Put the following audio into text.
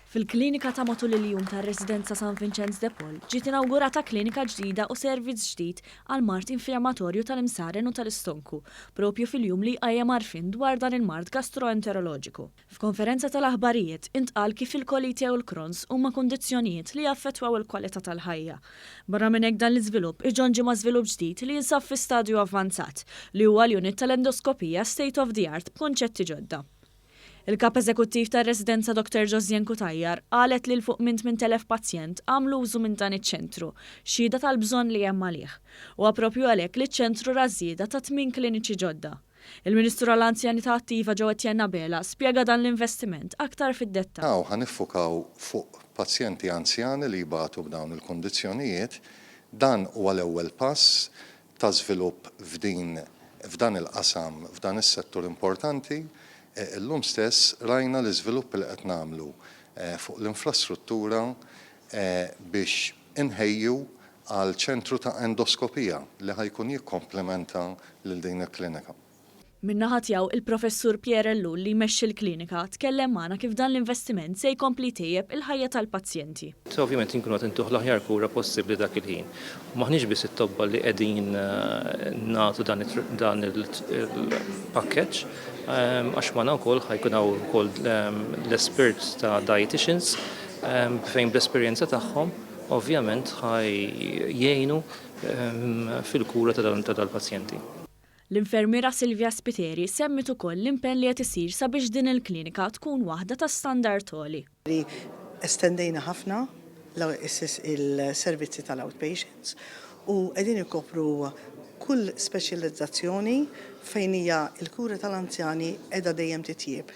Fil-klinika ta' matul il-jum tar-Residenza San Vinċenz de Paul ġiet inawgurata klinika ġdida u servizz ġdid għall-mard infjammatorju tal-imsaren u tal-istonku, proprju fil-jum li jqajjem għarfien dwar dan il-mard gastroenteroloġiku. F'konferenza tal-aħbarijiet intqal kif il-kolite u l-Crohn's huma kundizzjonijiet li jaffettwaw il-kwalità tal-ħajja. Barra minn hekk dan l-iżvilupp iġonġi ma' żvilupp ġdid li jinsab fi stadju avvanzat, li huwa l-unit tal-endoskopija state of the art b'kunċetti ġodda. Il-Kap Eżekuttiv tar-Residenza Doctor Josianne Cutajar qalet li 'l fuq minn 8,000 pazjent għamlu użu minn dan iċ-ċentru, xhieda tal-bżonn li hemm għalih. Huwa proprju għalhekk li ċ-ċentru ra żieda ta' tmien kliniċi ġodda. Il-Ministru għall-Anzjanità Attiva Jo Etienne Abela spjega dan l-investiment aktar fid-dettall. Hawn ħa niffukaw fuq pazjenti anzjani li jbatu b'dawn il-kundizzjonijiet. Dan huwa l-ewwel pass ta' żvilupp f'din f'dan il-qasam, f'dan is-settur importanti. Illum stess rajna l-iżviluppi li qed nagħmlu fuq l-infrastruttura biex inħejju għal ċentru ta' endoskopija li ħa jkun jikkomplementa lil din il-klinika. Min-naħa tiegħu, il-Professur Pierre Ellul li jmexxi l-klinika tkellem magħna kif dan l-investiment se jkompli jtejjeb il-ħajja tal-pazjenti. Ovvjament inkunu qed intuh l-aħjar kura possibbli dak il-ħin. U m'aħniex biss it-tobba li qegħdin nagħtu dan il-pakkeġġ, għax magħna wkoll ħa jkun hawn ukoll l-espert ta' dietitians fejn bl-esperjenza tagħhom ovvjament ħa jgħinu fil-kura ta' dal-pazjenti. L-infermiera Silvia Spiteri semmiet ukoll l-impenn li qed isir sabiex din il-klinika tkun waħda ta' standard għoli. Li estendejna ħafna il-servizzi tal-outpatients u qegħdin ikopru kull speċjalizzazzjoni fejn hija l-kura tal-anzjani qiegħda dejjem titjieb.